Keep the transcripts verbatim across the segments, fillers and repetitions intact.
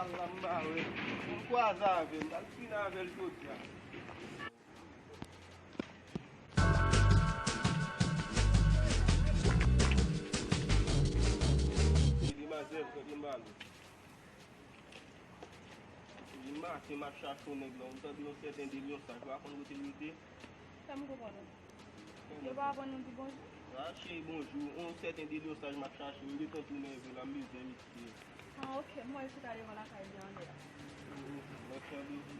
Ala m pa wè. M kwaze avè l, m pral fini avè l jodi a. Demwazèl, tande m ba nou. Depi maten m ap chache yon nèg la, m tande yon sèten Delyon Saj, m pa konn kote l rete. Sa m konprann ou. Yo pa aprann nou di bonjou? A, cheri, bonjou. Yon sèten Delyon Saj m ap chache, m gentan tounen vre la, m bezwen misye. Ah, ok, m wè l chita devan lakay li anlè a. Mèsi anpil.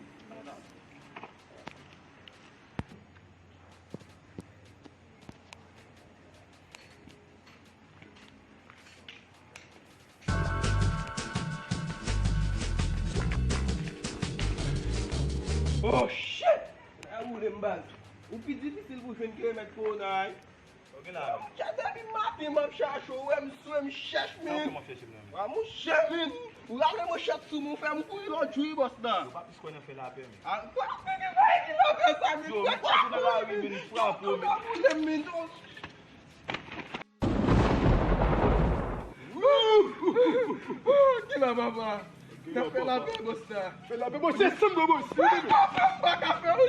Oh shit! Sa woule m baz. Ou pi difisil pou jwenn ke remèd kowona a wi. Ok la. Monchè, depi maten m ap chache w, wè m swe, m chèch, men. Sa w fè m ap chèche m nan men? Wa monchè, men. Ou rale manchèt sou mwen, ou fè m kouri lòt jou wi bòs la. Yo pa plis kwè nan fè lapè men. A, pa fè ki bagay ki lapè sa, men. Yo, m pase nan lari, men, m frape w, men. Ou pa boule m, men. Ki la papa? N ap fè lapè bòs la. Fè lapè bòs, se sanm bòs. Ou pa ka fè, ou pa ka fè, wi.